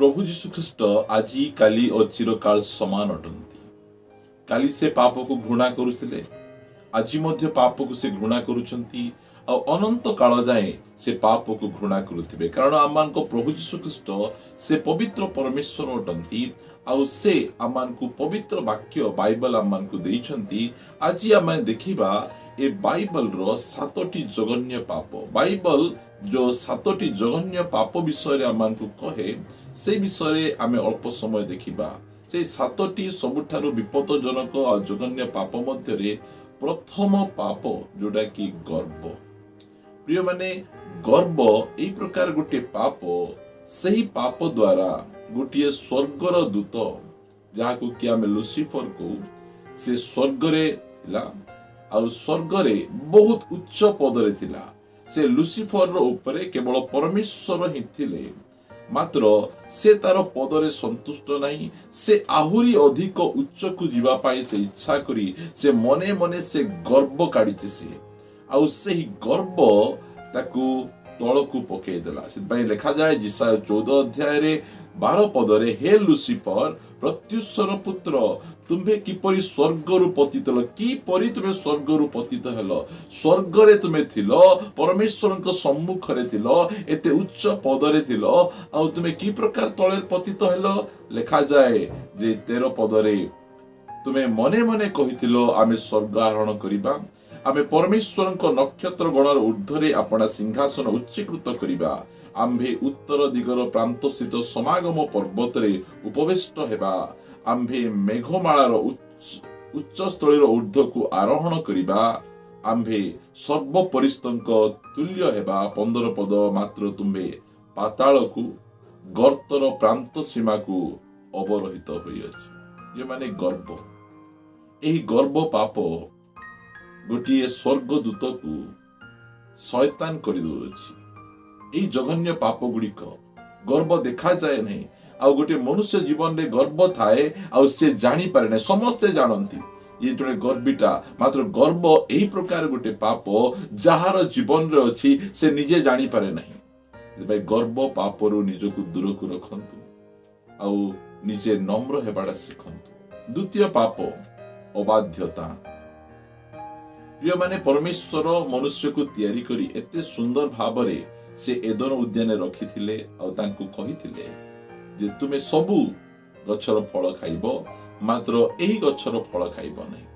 ପ୍ରଭୁ ଯୀଶୁଖ୍ରୀଷ୍ଟ ଆଜି, କାଲି ଓ ଚିରକାଳ ସମାନ ଅଟନ୍ତି। କାଲି ସେ ପାପକୁ ଘୃଣା କରୁଥିଲେ, ଆଜି ମଧ୍ୟ ପାପକୁ ସେ ଘୃଣା କରୁଛନ୍ତି, ଆଉ ଅନନ୍ତ କାଳ ଯାଏଁ ସେ ପାପକୁ ଘୃଣା କରୁଥିବେ। କାରଣ ଆମମାନଙ୍କ ପ୍ରଭୁ ଯୀଶୁଖ୍ରୀଷ୍ଟ ସେ ପବିତ୍ର ପରମେଶ୍ୱର ଅଟନ୍ତି, ଆଉ ସେ ଆମମାନଙ୍କୁ ପବିତ୍ର ବାକ୍ୟ ବାଇବଲ ଆମମାନଙ୍କୁ ଦେଇଛନ୍ତି। ଆଜି ଆମେ ଦେଖିବା ଏ ବାଇବଲର 7ଟି ଜଘନ୍ୟ ପାପ। ବାଇବଲ ଯୋଉ 7ଟି ଜଘନ୍ୟ ପାପ ବିଷୟରେ ଆମମାନଙ୍କୁ କହେ, ସେ ବିଷୟରେ ଆମେ ଅଳ୍ପ ସମୟ ଦେଖିବା। ସେଇ 7ଟି ସବୁଠାରୁ ବିପଦଜନକ ଆଉ ଜଘନ୍ୟ ପାପ ମଧ୍ୟରେ ପ୍ରଥମ ପାପ ଯୋଉଟା କି ଗର୍ବ। ପ୍ରିୟମାନେ, ଗର୍ବ ଏଇ ପ୍ରକାର ଗୋଟିଏ ପାପ। ସେହି ପାପ ଦ୍ୱାରା ଗୋଟିଏ ସ୍ୱର୍ଗର ଦୂତ, ଯାହାକୁ କି ଆମେ ଲୁସିଫର କହୁ, ସେ ସ୍ୱର୍ଗରେ ଥିଲା ଆଉ ସ୍ୱର୍ଗରେ ବହୁତ ଉଚ୍ଚ ପଦରେ ଥିଲା। ସେ ଲୁସିଫରର ଉପରେ କେବଳ ପରମେଶ୍ୱର ହିଁ ଥିଲେ, ମାତ୍ର ସେ ତାର ପଦରେ ସନ୍ତୁଷ୍ଟ ନାହିଁ। ସେ ଆହୁରି ଅଧିକ ଉଚ୍ଚକୁ ଯିବା ପାଇଁ ସେ ଇଚ୍ଛା କରି ସେ ମନେ ମନେ ସେ ଗର୍ବ କାଢିଛି ସିଏ, ଆଉ ସେହି ଗର୍ବ ତାକୁ ତଳକୁ ପକେଇଦେଲା। ସେଥିପାଇଁ ଲେଖାଯାଏ ଯିଶାଇୟ 14 ଅଧ୍ୟାୟରେ 12 ପଦରେ, ହେ ଲୁସିଫର, ପ୍ରତ୍ୟୁଷର ପୁତ୍ର, ତୁମ୍ଭେ କିପରି ସ୍ୱର୍ଗରୁ ପତିତ ହେଲ? କିପରି ତୁମେ ସ୍ୱର୍ଗରୁ ପତିତ ହେଲ? ସ୍ୱର୍ଗରେ ତୁମେ ଥିଲ, ପରମେଶ୍ୱରଙ୍କ ସମ୍ମୁଖରେ ଥିଲ, ଏତେ ଉଚ୍ଚ ପଦରେ ଥିଲ, ଆଉ ତୁମେ କି ପ୍ରକାର ତଳେ ପତିତ ହେଲ? ଲେଖାଯାଏ ଯେ 13 ପଦରେ, ତୁମେ ମନେ ମନେ କହିଥିଲ, ଆମେ ସ୍ୱର୍ଗ ଆରୋହଣ କରିବା, ଆମେ ପରମେଶ୍ୱରଙ୍କ ନକ୍ଷତ୍ର ଗଣର ଊର୍ଦ୍ଧ୍ୱରେ ଆପଣା ସିଂହାସନ ଉଚ୍ଚୀକୃତ କରିବା, ଆମ୍ଭେ ଉତ୍ତର ଦିଗର ପ୍ରାନ୍ତସ୍ଥିତ ସମାଗମ ପର୍ବତରେ ଉପବିଷ୍ଟ ହେବା, ଆମ୍ଭେ ମେଘମାଳାର ଉଚ୍ଚସ୍ଥଳୀର ଊର୍ଦ୍ଧ୍ୱକୁ ଆରୋହଣ କରିବା, ଆମ୍ଭେ ସର୍ବୋପରିସ୍ଥଙ୍କ ତୁଲ୍ୟ ହେବା। 15 ପଦ, ମାତ୍ର ତୁମ୍ଭେ ପାତାଳକୁ, ଗର୍ତ୍ତର ପ୍ରାନ୍ତ ସୀମାକୁ ଅବରୋହିତ ହୋଇଅଛ। ଇଏମାନେ ଗର୍ବ। ଏହି ଗର୍ବ ପାପ ଗୋଟିଏ ସ୍ୱର୍ଗଦୂତକୁ ଶୟତାନ କରିଦେଉଅଛି। ଏଇ ଜଘନ୍ୟ ପାପ ଗୁଡ଼ିକ, ଗର୍ବ ଦେଖାଯାଏ ନାହିଁ, ଆଉ ଗୋଟିଏ ମନୁଷ୍ୟ ଜୀବନରେ ଗର୍ବ ଥାଏ ଆଉ ସେ ଜାଣିପାରେ ନାହିଁ। ସମସ୍ତେ ଜାଣନ୍ତି ଇଏ ଜଣେ ଗର୍ବିଟା, ମାତ୍ର ଗର୍ବ ଏହି ପ୍ରକାର ଗୋଟେ ପାପ ଯାହାର ଜୀବନରେ ଅଛି ସେ ନିଜେ ଜାଣିପାରେ ନାହିଁ। ସେଥିପାଇଁ ଗର୍ବ ପାପରୁ ନିଜକୁ ଦୂରକୁ ରଖନ୍ତୁ ଆଉ ନିଜେ ନମ୍ର ହେବାଟା ଶିଖନ୍ତୁ। ଦ୍ୱିତୀୟ ପାପ ଅବାଧ୍ୟତା। ପ୍ରିୟମାନେ, ପରମେଶ୍ୱର ମନୁଷ୍ୟକୁ ତିଆରି କରି ଏତେ ସୁନ୍ଦର ଭାବରେ ସେ ଏଦନ ଉଦ୍ୟାନରେ ରଖିଥିଲେ, ଆଉ ତାଙ୍କୁ କହିଥିଲେ ଯେ ତୁମେ ସବୁ ଗଛର ଫଳ ଖାଇବ, ମାତ୍ର ଏହି ଗଛର ଫଳ ଖାଇବ ନାହିଁ।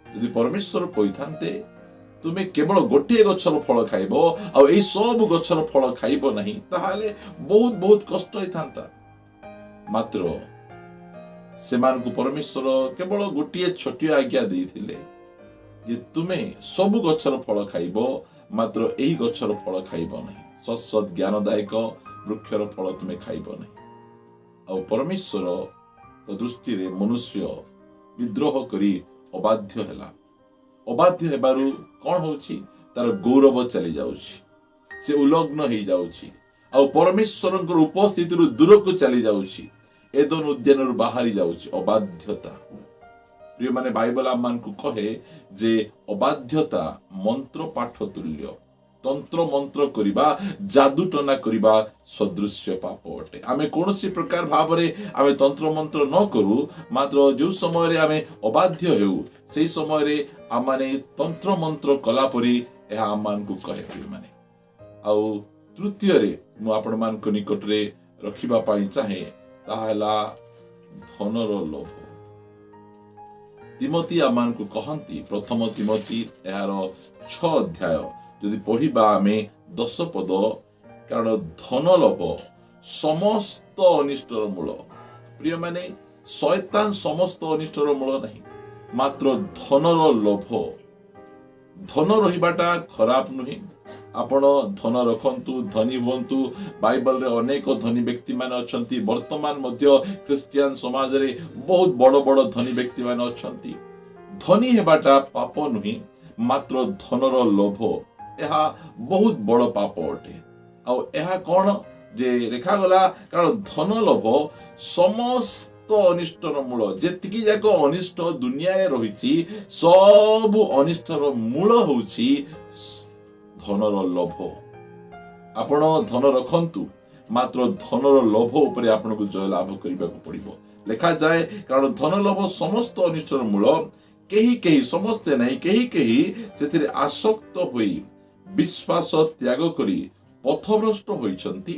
ଯଦି ପରମେଶ୍ୱର କହିଥାନ୍ତେ ତୁମେ କେବଳ ଗୋଟିଏ ଗଛର ଫଳ ଖାଇବ ଆଉ ଏଇ ସବୁ ଗଛର ଫଳ ଖାଇବ ନାହିଁ, ତାହେଲେ ବହୁତ ବହୁତ କଷ୍ଟ ହେଇଥାନ୍ତା। ମାତ୍ର ସେମାନଙ୍କୁ ପରମେଶ୍ୱର କେବଳ ଗୋଟିଏ ଛୋଟିଆ ଆଜ୍ଞା ଦେଇଥିଲେ ଯେ ତୁମେ ସବୁ ଗଛର ଫଳ ଖାଇବ, ମାତ୍ର ଏହି ଗଛର ଫଳ ଖାଇବ ନାହିଁ। ସତ୍ସତ୍ ଜ୍ଞାନଦାୟକ ବୃକ୍ଷର ଫଳ ତୁମେ ଖାଇବ ନାହିଁ। ଆଉ ପରମେଶ୍ୱରଙ୍କ ଦୃଷ୍ଟିରେ ମନୁଷ୍ୟ ବିଦ୍ରୋହ କରି ଅବାଧ୍ୟ ହେଲା। ଅବାଧ୍ୟ ହେବାରୁ କଣ ହଉଛି? ତାର ଗୌରବ ଚାଲି ଯାଉଛି, ସେ ଉଲଗ୍ନ ହେଇଯାଉଛି, ଆଉ ପରମେଶ୍ୱରଙ୍କର ଉପସ୍ଥିତିରୁ ଦୂରକୁ ଚାଲି ଯାଉଛି, ଏଦନ ଉଦ୍ୟାନରୁ ବାହାରି ଯାଉଛି। ଅବାଧ୍ୟତା। ପ୍ରିୟମାନେ, ବାଇବଲ ଆମମାନଙ୍କୁ କହେ ଯେ ଅବାଧ୍ୟତା ମନ୍ତ୍ର ପାଠ ତୁଲ୍ୟ, ତନ୍ତ୍ର ମନ୍ତ୍ର କରିବା, ଯାଦୁଟନା କରିବା ସଦୃଶ୍ୟ ପାପ ଅଟେ। ଆମେ କୌଣସି ପ୍ରକାର ଭାବରେ ଆମେ ତନ୍ତ୍ର ମନ୍ତ୍ର ନ କରୁ, ମାତ୍ର ଯେଉଁ ସମୟରେ ଆମେ ଅବାଧ୍ୟ ହେଉ ସେଇ ସମୟରେ ଆମମାନେ ତନ୍ତ୍ର ମନ୍ତ୍ର କଲା ପରି ଏହା ଆମମାନଙ୍କୁ କହେ। ପ୍ରିୟମାନେ, ଆଉ ତୃତୀୟରେ ମୁଁ ଆପଣମାନଙ୍କ ନିକଟରେ ରଖିବା ପାଇଁ ଚାହେଁ, ତାହା ହେଲା ଧନର ଲୋଭ। ତିମୋଥି ଆମମାନଙ୍କୁ କହନ୍ତି, ପ୍ରଥମ ତିମୋଥି ଏହାର 6 ଅଧ୍ୟାୟ ଯଦି ପଢିବା ଆମେ 10 ପଦ, କାରଣ ଧନ ଲୋଭ ସମସ୍ତ ଅନିଷ୍ଟର ମୂଳ। ପ୍ରିୟମାନେ, ଶୟତାନ ସମସ୍ତ ଅନିଷ୍ଟର ମୂଳ ନାହିଁ, ମାତ୍ର ଧନର ଲୋଭ। ଧନ ରହିବାଟା ଖରାପ ନୁହେଁ, ଆପଣ ଧନ ରଖନ୍ତୁ, ଧନୀ ହୁଅନ୍ତୁ। ବାଇବଲରେ ଅନେକ ଧନୀ ବ୍ୟକ୍ତିମାନେ ଅଛନ୍ତି, ବର୍ତ୍ତମାନ ମଧ୍ୟ ଖ୍ରୀଷ୍ଟିଆନ ସମାଜରେ ବହୁତ ବଡ଼ ବଡ଼ ଧନୀ ବ୍ୟକ୍ତିମାନେ ଅଛନ୍ତି। ଧନୀ ହେବାଟା ପାପ ନୁହେଁ, ମାତ୍ର ଧନର ଲୋଭ ଏହା ବହୁତ ବଡ଼ ପାପ ଅଟେ। ଆଉ ଏହା କଣ ଯେ ଲେଖାଗଲା, କାରଣ ଧନ ଲୋଭ ସମସ୍ତ ଅନିଷ୍ଟର ମୂଳ। ଯେତିକି ଯାକ ଅନିଷ୍ଟ ଦୁନିଆରେ ରହିଛି, ସବୁ ଅନିଷ୍ଟର ମୂଳ ହଉଛି ଧନର ଲୋଭ। ଆପଣ ଧନ ରଖନ୍ତୁ, ମାତ୍ର ଧନର ଲୋଭ ଉପରେ ଆପଣଙ୍କୁ ଜୟ ଲାଭ କରିବାକୁ ପଡିବ। ଲେଖାଯାଏ, କାରଣ ଧନ ଲୋଭ ସମସ୍ତ ଅନିଷ୍ଟର ମୂଳ। କେହି କେହି, ସମସ୍ତେ ନାହିଁ, କେହି କେହି ସେଥିରେ ଆସକ୍ତ ହୋଇ ବିଶ୍ୱାସ ତ୍ୟାଗ କରି ପଥଭ୍ରଷ୍ଟ ହୋଇଛନ୍ତି,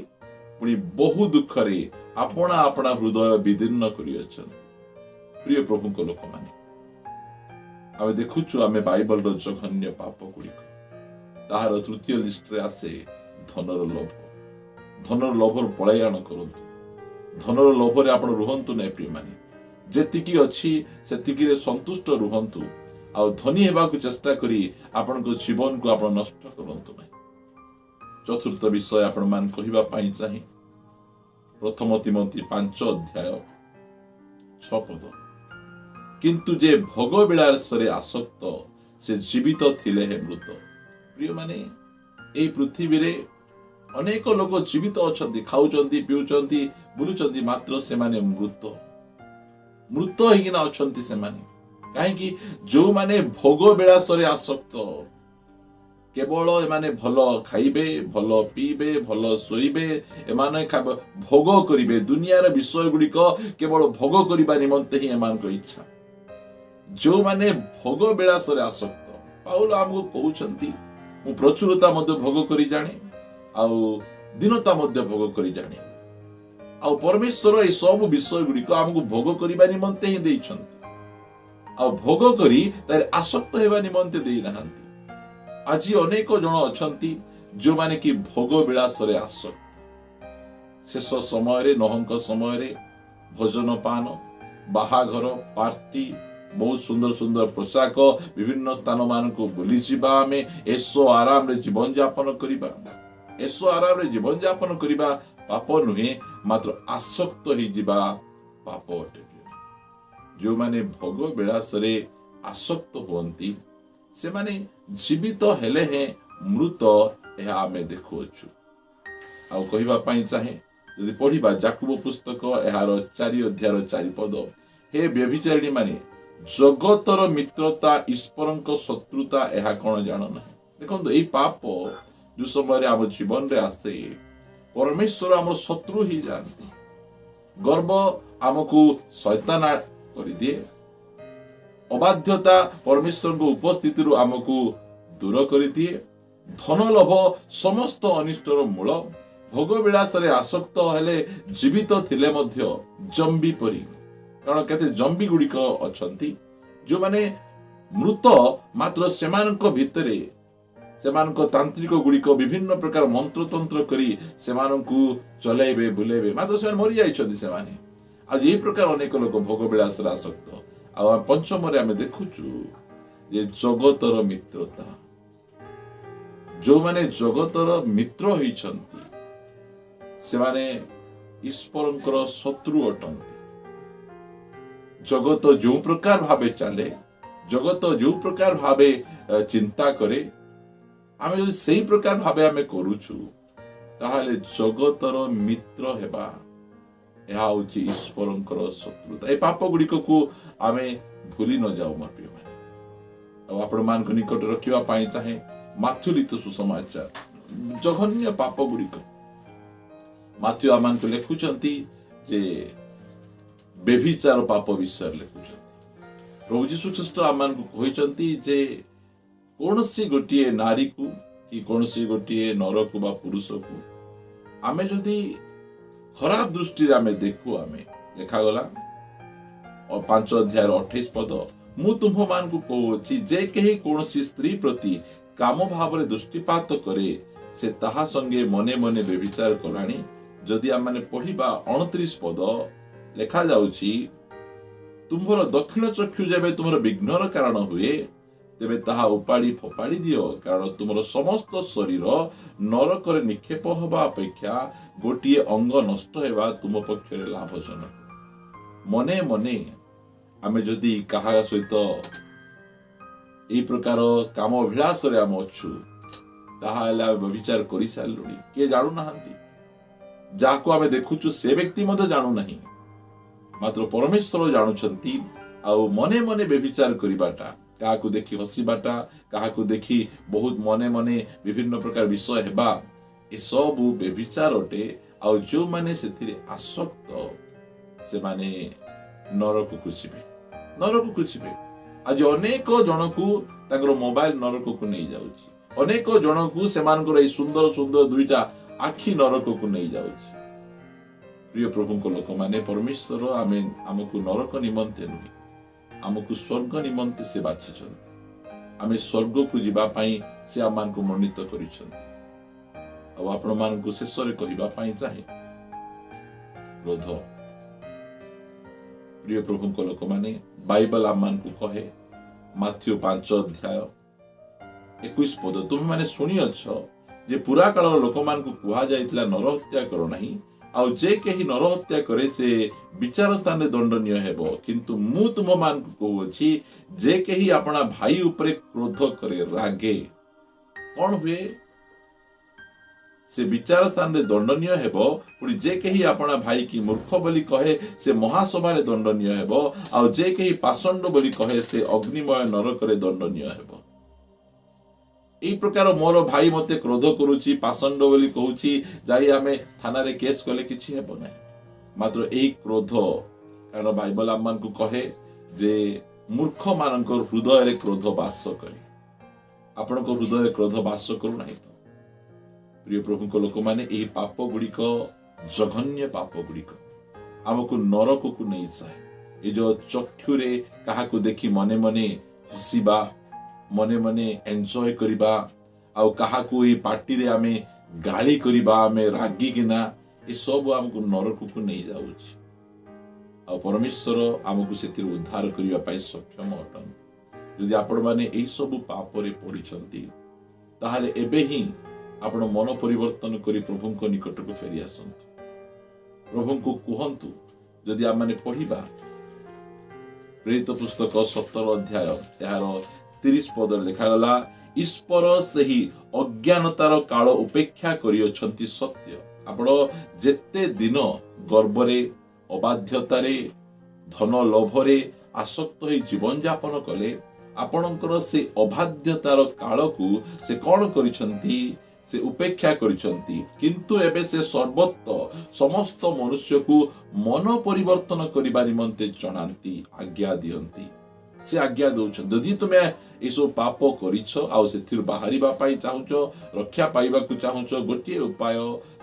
ପୁଣି ବହୁ ଦୁଃଖରେ ଆପଣା ଆପଣା ହୃଦୟ ବିଦୀର୍ଣ୍ଣ କରିଅଛନ୍ତି। ପ୍ରିୟ ପ୍ରଭୁଙ୍କ ଲୋକମାନେ, ଆମେ ଦେଖୁଛୁ ଆମେ ବାଇବଲର ଜଘନ୍ୟ ପାପ ଗୁଡ଼ିକ, ତାହାର ତୃତୀୟ ଲିଷ୍ଟରେ ଆସେ ଧନର ଲୋଭ। ଧନର ଲୋଭରୁ ପଳାୟନ କରନ୍ତୁ। ଧନର ଲୋଭରେ ଆପଣ ରୁହନ୍ତୁ ନାହିଁ ପ୍ରିୟମାନେ। ଯେତିକି ଅଛି ସେତିକିରେ ସନ୍ତୁଷ୍ଟ ରୁହନ୍ତୁ। ଆଉ ଧନୀ ହେବାକୁ ଚେଷ୍ଟା କରି ଆପଣଙ୍କ ଜୀବନକୁ ଆପଣ ନଷ୍ଟ କରନ୍ତୁ ନାହିଁ। ଚତୁର୍ଥ ବିଷୟ ଆପଣମାନେ କହିବା ପାଇଁ ଚାହେଁ, ପ୍ରଥମ ତୀମଥି 5 ଅଧ୍ୟାୟ 6 ପଦ, କିନ୍ତୁ ଯେ ଭୋଗ ବିଳାସରେ ଆସକ୍ତ ସେ ଜୀବିତ ଥିଲେ ହେ ମୃତ। ପ୍ରିୟମାନେ, ଏଇ ପୃଥିବୀରେ ଅନେକ ଲୋକ ଜୀବିତ ଅଛନ୍ତି, ଖାଉଛନ୍ତି, ପିଉଛନ୍ତି, ବୁଲୁଛନ୍ତି, ମାତ୍ର ସେମାନେ ମୃତ, ମୃତ ହେଇକିନା ଅଛନ୍ତି ସେମାନେ। କାହିଁକି? ଯୋଉମାନେ ଭୋଗ ବିଳାସରେ ଆସକ୍ତ, କେବଳ ଏମାନେ ଭଲ ଖାଇବେ, ଭଲ ପିଇବେ, ଭଲ ଶୋଇବେ, ଏମାନେ ଭୋଗ କରିବେ। ଦୁନିଆର ବିଷୟ ଗୁଡ଼ିକ କେବଳ ଭୋଗ କରିବା ନିମନ୍ତେ ହିଁ ଏମାନଙ୍କ ଇଚ୍ଛା। ଯୋଉମାନେ ଭୋଗ ବିଳାସରେ ଆସକ୍ତ, ପାଉଲ ଆମକୁ କହୁଛନ୍ତି, ମୁଁ ପ୍ରଚୁରତା ମଧ୍ୟ ଭୋଗ କରି ଜାଣେ, ଆଉ ଦୀନତା ମଧ୍ୟ ଭୋଗ କରି ଜାଣେ। ଆଉ ପରମେଶ୍ୱର ଏଇ ସବୁ ବିଷୟ ଗୁଡ଼ିକ ଆମକୁ ଭୋଗ କରିବା ନିମନ୍ତେ ହିଁ ଦେଇଛନ୍ତି, ଆଉ ଭୋଗ କରି ତାରେ ଆସକ୍ତ ହେବା ନିମନ୍ତେ ଦେଇନାହାନ୍ତି। ଆଜି ଅନେକ ଜଣ ଅଛନ୍ତି ଯୋଉମାନେ କି ଭୋଗ ବିଳାସରେ ଆସକ୍ତ। ଶେଷ ସମୟରେ, ନୋହଙ୍କ ସମୟରେ ଭୋଜନ ପାନ, ବାହାଘର, ପାର୍ଟି, ବହୁତ ସୁନ୍ଦର ସୁନ୍ଦର ପୋଷାକ, ବିଭିନ୍ନ ସ୍ଥାନମାନଙ୍କୁ ବୁଲିଯିବା, ଆମେ ଏସ ଆରାମରେ ଜୀବନଯାପନ କରିବା। ଏସ ଆରାମରେ ଜୀବନଯାପନ କରିବା ପାପ ନୁହେଁ, ମାତ୍ର ଆସକ୍ତ ହେଇଯିବା ପାପ ଅଟେ। ଯୋଉମାନେ ଭୋଗ ବିଳାସରେ ଆସକ୍ତ ହୁଅନ୍ତି ସେମାନେ ଜୀବିତ ହେଲେ ହେଁ ମୃତ, ଏହା ଆମେ ଦେଖୁଅଛୁ। ଆଉ କହିବା ପାଇଁ ଚାହେଁ, ଯଦି ପଢିବା ଯାକୁବ ପୁସ୍ତକ ଏହାର 4 ଅଧ୍ୟାୟର 4 ପଦ, ହେ ବ୍ୟଭିଚାରିଣୀ ମାନେ, ଜଗତର ମିତ୍ରତା ଈଶ୍ୱରଙ୍କ ଶତ୍ରୁତା ଏହା କଣ ଜାଣ ନାହିଁ? ଦେଖନ୍ତୁ, ଏଇ ପାପ ଯୋଉ ସମୟରେ ଆମ ଜୀବନରେ ଆସେ, ପରମେଶ୍ୱର ଆମର ଶତ୍ରୁ ହେଇଯାଆନ୍ତି। ଗର୍ବ ଆମକୁ ଶୈତାନ କରିଦିଏ, ଅବାଧ୍ୟତା ପରମେଶ୍ୱରଙ୍କ ଉପସ୍ଥିତିରୁ ଆମକୁ ଦୂର କରିଦିଏ, ଧନ ଲୋଭ ସମସ୍ତ ଅନିଷ୍ଟର ମୂଳ, ଭୋଗ ବିଳାସରେ ଆସକ୍ତ ହେଲେ ଜୀବିତ ଥିଲେ ମଧ୍ୟ ଜମ୍ବି ପରି। କାରଣ କେତେ ଜମ୍ବି ଗୁଡ଼ିକ ଅଛନ୍ତି ଯୋଉମାନେ ମୃତ, ମାତ୍ର ସେମାନଙ୍କ ଭିତରେ ସେମାନଙ୍କ ତାନ୍ତ୍ରିକ ଗୁଡ଼ିକ ବିଭିନ୍ନ ପ୍ରକାର ମନ୍ତ୍ରତନ୍ତ୍ର କରି ସେମାନଙ୍କୁ ଚଲେଇବେ, ବୁଲେଇବେ, ମାତ୍ର ସେମାନେ ମରିଯାଇଛନ୍ତି ସେମାନେ। ଆଜି ଏହି ପ୍ରକାର ଅନେକ ଲୋକ ଭୋଗ ବିଳାସରେ ଆସକ୍ତ। ଆଉ ପଞ୍ଚମରେ ଆମେ ଦେଖୁଛୁ ଯେ ଜଗତର ମିତ୍ରତା, ଯୋଉମାନେ ଜଗତର ମିତ୍ର ହେଇଛନ୍ତି ସେମାନେ ଈଶ୍ୱରଙ୍କର ଶତ୍ରୁ ଅଟନ୍ତି। ଜଗତ ଯେଉଁ ପ୍ରକାର ଭାବେ ଚାଲେ, ଜଗତ ଯେଉଁ ପ୍ରକାର ଭାବେ ଚିନ୍ତା କରେ, ଆମେ ଯଦି ସେଇ ପ୍ରକାର ଭାବେ ଆମେ କରୁଛୁ, ତାହେଲେ ଜଗତର ମିତ୍ର ହେବା ଏହା ହଉଛି ଈଶ୍ୱରଙ୍କର ଶତ୍ରୁତା। ଏ ପାପ ଗୁଡ଼ିକକୁ ଆମେ ଭୁଲି ନ ଯାଉ ମୋ ପ୍ରିୟମାନେ। ଆଉ ଆପଣମାନଙ୍କ ନିକଟରେ ରଖିବା ପାଇଁ ଚାହେଁ ମାଥ୍ୟୁ ଲିଖିତ ସୁସମାଚାର, ଜଘନ୍ୟ ପାପ ଗୁଡ଼ିକ। ମାଥ୍ୟୁ ଆମମାନଙ୍କୁ ଲେଖୁଛନ୍ତି ଯେ ବ୍ୟଭିଚାର ପାପ ବିଷୟରେ ଲେଖୁଛନ୍ତି। ପ୍ରଭୁ ଯୀଶୁ ଖ୍ରୀଷ୍ଟ ଆମମାନଙ୍କୁ କହିଛନ୍ତି ଯେ କୌଣସି ଗୋଟିଏ ନାରୀକୁ କି କୌଣସି ଗୋଟିଏ ନରକୁ ବା ପୁରୁଷକୁ ଆମେ ଯଦି ଖରାପ ଦୃଷ୍ଟିରେ ଆମେ ଦେଖୁ, ଆମେ ଲେଖାଗଲା 5 ଅଧ୍ୟାୟର 28 ପଦ, ମୁଁ ତୁମ୍ଭମାନଙ୍କୁ କହୁଅଛି, ଯେ କେହି କୌଣସି ସ୍ତ୍ରୀ ପ୍ରତି କାମ ଭାବରେ ଦୃଷ୍ଟିପାତ କରେ ସେ ତାହା ସଙ୍ଗେ ମନେ ମନେ ବ୍ୟଭିଚାର କଲାଣି। ଯଦି ଆମେମାନେ ପଢିବା 29 ପଦ, ଲେଖାଯାଉଛି, ତୁମ୍ଭର ଦକ୍ଷିଣ ଚକ୍ଷୁ ଯେବେ ତୁମର ବିଘ୍ନର କାରଣ ହୁଏ ତେବେ ତାହା ଉପାଡ଼ି ଫୋପାଡ଼ି ଦିଅ, କାରଣ ତୁମର ସମସ୍ତ ଶରୀର ନରକରେ ନିକ୍ଷେପ ହେବା ଅପେକ୍ଷା ଗୋଟିଏ ଅଙ୍ଗ ନଷ୍ଟ ହେବା ତୁମ ପକ୍ଷରେ ଲାଭଜନକ। ମନେ ମନେ ଆମେ ଯଦି କାହା ସହିତ ଏଇ ପ୍ରକାର କାମ ଅଭିଳାଷରେ ଆମେ ଅଛୁ, ତାହେଲେ ଆମେ ବ୍ୟଭିଚାର କରିସାରିଲୁଣି, କିଏ ଜାଣୁନାହାନ୍ତି। ଯାହାକୁ ଆମେ ଦେଖୁଛୁ ସେ ବ୍ୟକ୍ତି ମଧ୍ୟ ଜାଣୁନାହିଁ, ମାତ୍ର ପରମେଶ୍ୱର ଜାଣୁଛନ୍ତି। ଆଉ ମନେ ମନେ ବ୍ୟଭିଚାର କରିବାଟା, କାହାକୁ ଦେଖି ହସିବାଟା, କାହାକୁ ଦେଖି ବହୁତ ମନେ ମନେ ବିଭିନ୍ନ ପ୍ରକାର ବିଷୟ ହେବା, ଏସବୁ ବ୍ୟଭିଚାର ଅଟେ। ଆଉ ଯେଉଁମାନେ ସେଥିରେ ଆସକ୍ତ ସେମାନେ ନରକକୁ ଯିବେ, ନରକକୁ ଯିବେ। ଆଜି ଅନେକ ଜଣକୁ ତାଙ୍କର ମୋବାଇଲ ନରକକୁ ନେଇଯାଉଛି, ଅନେକ ଜଣକୁ ସେମାନଙ୍କର ଏଇ ସୁନ୍ଦର ସୁନ୍ଦର ଦୁଇଟା ଆଖି ନରକକୁ ନେଇଯାଉଛି। ପ୍ରିୟ ପ୍ରଭୁଙ୍କ ଲୋକମାନେ, ପରମେଶ୍ୱର ଆମେ ଆମକୁ ନରକ ନିମନ୍ତେ ନୁହେଁ, ଆମକୁ ସ୍ୱର୍ଗ ନିମନ୍ତେ ସେ ବାଛିଛନ୍ତି। ଆମେ ସ୍ୱର୍ଗକୁ ଯିବା ପାଇଁ ସେ ଆମମାନଙ୍କୁ ମନୋନୀତ କରିଛନ୍ତି। ଆଉ ଆପଣମାନଙ୍କୁ ଶେଷରେ କହିବା ପାଇଁ ଚାହେଁ, କ୍ରୋଧ। ପ୍ରିୟ ପ୍ରଭୁଙ୍କ ଲୋକମାନେ, ବାଇବଲ ଆମମାନଙ୍କୁ କହେ ମାଥିଉ 5 ଅଧ୍ୟାୟ 21 ପଦ, ତୁମେମାନେ ଶୁଣିଅଛ ଯେ ପୁରା କାଳର ଲୋକମାନଙ୍କୁ କୁହାଯାଇଥିଲା ନରହତ୍ୟା କର ନାହିଁ, ଆଉ ଯେ କେହି ନରହତ୍ୟା କରେ ସେ ବିଚାର ସ୍ଥାନରେ ଦଣ୍ଡନୀୟ ହେବ। କିନ୍ତୁ ମୁଁ ତୁମମାନଙ୍କୁ କହୁଅଛି, ଯେ କେହି ଆପଣା ଭାଇ ଉପରେ କ୍ରୋଧ କରେ, ରାଗେ, କଣ ହୁଏ? ସେ ବିଚାର ସ୍ଥାନରେ ଦଣ୍ଡନୀୟ ହେବ। ପୁଣି ଯେ କେହି ଆପଣା ଭାଇ କି ମୂର୍ଖ ବୋଲି କହେ ସେ ମହାସଭାରେ ଦଣ୍ଡନୀୟ ହେବ, ଆଉ ଯେ କେହି ପାଷଣ୍ଡ ବୋଲି କହେ ସେ ଅଗ୍ନିମୟ ନରକରେ ଦଣ୍ଡନୀୟ ହେବ। ଏଇ ପ୍ରକାର ମୋର ଭାଇ ମତେ କ୍ରୋଧ କରୁଛି, ପାଷଣ୍ଡ ବୋଲି କହୁଛି, ଯାଇ ଆମେ ଥାନାରେ କେସ୍ କଲେ କିଛି ହେବ ନାହିଁ। ମାତ୍ର ଏଇ କ୍ରୋଧ, କାରଣ ବାଇବଲ ଆମମାନଙ୍କୁ କହେ ଯେ ମୂର୍ଖମାନଙ୍କ ହୃଦୟରେ କ୍ରୋଧ ବାସ କରେ। ଆପଣଙ୍କ ହୃଦୟରେ କ୍ରୋଧ ବାସ କରୁନାହିଁ ତ? ପ୍ରିୟ ପ୍ରଭୁଙ୍କ ଲୋକମାନେ, ଏହି ପାପ ଗୁଡ଼ିକ ଜଘନ୍ୟ ପାପ ଗୁଡ଼ିକ ଆମକୁ ନରକକୁ ନେଇଯାଏ। ଏ ଯୋଉ ଚକ୍ଷୁରେ କାହାକୁ ଦେଖି ମନେ ମନେ ହସିବା, ମନେ ମନେ ଏନ୍ଜୟ କରିବା, ଆଉ କାହାକୁ ଏଇ ପାଟିରେ ଆମେ ଗାଳି କରିବା, ଆମେ ରାଗିକିନା, ଏସବୁ ଆମକୁ ନରକକୁ ନେଇଯାଉଛି। ଆଉ ପରମେଶ୍ୱର ଆମକୁ ସେଥିରୁ ଉଦ୍ଧାର କରିବା ପାଇଁ ସକ୍ଷମ ଅଟନ୍ତି। ଯଦି ଆପଣମାନେ ଏଇସବୁ ପାପରେ ପଡ଼ିଛନ୍ତି, ତାହେଲେ ଏବେ ହିଁ ଆପଣ ମନ ପରିବର୍ତ୍ତନ କରି ପ୍ରଭୁଙ୍କ ନିକଟକୁ ଫେରି ଆସନ୍ତୁ, ପ୍ରଭୁଙ୍କୁ କୁହନ୍ତୁ। ଯଦି ଆମେମାନେ ପଢିବା ପ୍ରେରିତ ପୁସ୍ତକ 17 ଅଧ୍ୟାୟ ଏହାର 30 ପଦରେ ଲେଖାଗଲା, ଈଶ୍ୱର ସେହି ଅଜ୍ଞାନତାର କାଳ ଉପେକ୍ଷା କରିଅଛନ୍ତି ସତ୍ୟ। ଆପଣ ଯେତେ ଦିନ ଗର୍ବରେ, ଅବାଧ୍ୟତାରେ, ଧନ ଲୋଭରେ ଆସକ୍ତ ହୋଇ ଜୀବନଯାପନ କଲେ, ଆପଣଙ୍କର ସେ ଅବାଧ୍ୟତାର କାଳକୁ ସେ କଣ କରିଛନ୍ତି? ସେ ଉପେକ୍ଷା କରିଛନ୍ତି। କିନ୍ତୁ ଏବେ ସେ ସର୍ବତ୍ର ସମସ୍ତ ମନୁଷ୍ୟକୁ ମନ ପରିବର୍ତ୍ତନ କରିବା ନିମନ୍ତେ ଜଣାନ୍ତି, ଆଜ୍ଞା ଦିଅନ୍ତି। ସେ ଆଜ୍ଞା ଦଉଛନ୍ତି, ଯଦି ତୁମେ ଏସବୁ ପାପ କରିଛ ଆଉ ସେଥିରୁ ବାହାରିବା ପାଇଁ ଚାହୁଁଛ, ରକ୍ଷା ପାଇବାକୁ ଚାହୁଁଛ, ଗୋଟିଏ ଉପାୟ,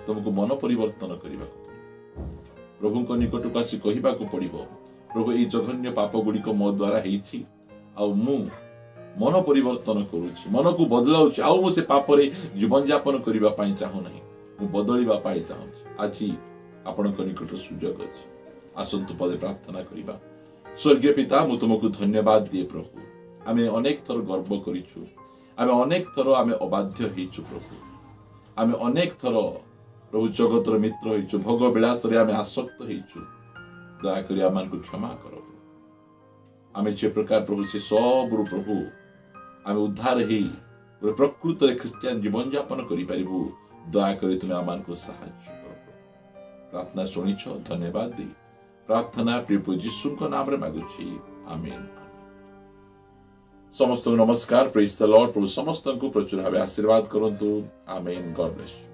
ତୁମକୁ ମନ ପରିବର୍ତ୍ତନ କରିବାକୁ ପଡିବ। ପ୍ରଭୁଙ୍କ ନିକଟକୁ ଆସି କହିବାକୁ ପଡିବ, ପ୍ରଭୁ ଏଇ ଜଘନ୍ୟ ପାପ ଗୁଡ଼ିକ ମୋ ଦ୍ୱାରା ହେଇଛି, ଆଉ ମୁଁ ମନ ପରିବର୍ତ୍ତନ କରୁଛି, ମନକୁ ବଦଳାଉଛି, ଆଉ ମୁଁ ସେ ପାପରେ ଜୀବନଯାପନ କରିବା ପାଇଁ ଚାହୁଁନାହିଁ, ମୁଁ ବଦଳିବା ପାଇଁ ଚାହୁଁଛି। ଆଜି ଆପଣଙ୍କ ନିକଟରେ ସୁଯୋଗ ଅଛି। ଆସନ୍ତୁ ପଦେ ପ୍ରାର୍ଥନା କରିବା। ସ୍ୱର୍ଗୀୟ ପିତା, ମୁଁ ତୁମକୁ ଧନ୍ୟବାଦ ଦିଏ ପ୍ରଭୁ। ଆମେ ଅନେକ ଥର ଗର୍ବ କରିଛୁ, ଆମେ ଅନେକ ଥର ଆମେ ଅବାଧ୍ୟ ହେଇଛୁ ପ୍ରଭୁ, ଆମେ ଅନେକ ଥର ପ୍ରଭୁ ଜଗତର ମିତ୍ର ହେଇଛୁ, ଭୋଗ ବିଳାସରେ ଆମେ ଆସକ୍ତ ହେଇଛୁ। ଦୟାକରି ଆମମାନଙ୍କୁ କ୍ଷମା କର ପ୍ରଭୁ। ଆମେ ଯେ ପ୍ରକାର ପ୍ରଭୁ ସେ ସବୁରୁ ପ୍ରଭୁ ଆମେ ଉଦ୍ଧାର ହେଇ ଗୋଟେ ପ୍ରକୃତରେ ଖ୍ରୀଷ୍ଟିଆନ ଜୀବନଯାପନ କରିପାରିବୁ, ଦୟାକରି ତୁମେ ଆମମାନଙ୍କୁ ସାହାଯ୍ୟ କର ପ୍ରଭୁ। ପ୍ରାର୍ଥନା ଶୁଣିଛ, ଧନ୍ୟବାଦ ଦେଇ ପ୍ରାର୍ଥନା ପ୍ରିୟ ଯୀଶୁଙ୍କ ନାମରେ ମାଗୁଛି, ଆମେନ୍। ସମସ୍ତଙ୍କୁ ନମସ୍କାର, ପ୍ରେଜ ଦ ଲର୍ଡ। ପ୍ରଭୁ ସମସ୍ତଙ୍କୁ ପ୍ରଚୁର ଭାବେ ଆଶୀର୍ବାଦ କରନ୍ତୁ। ଆମେନ୍। God bless you.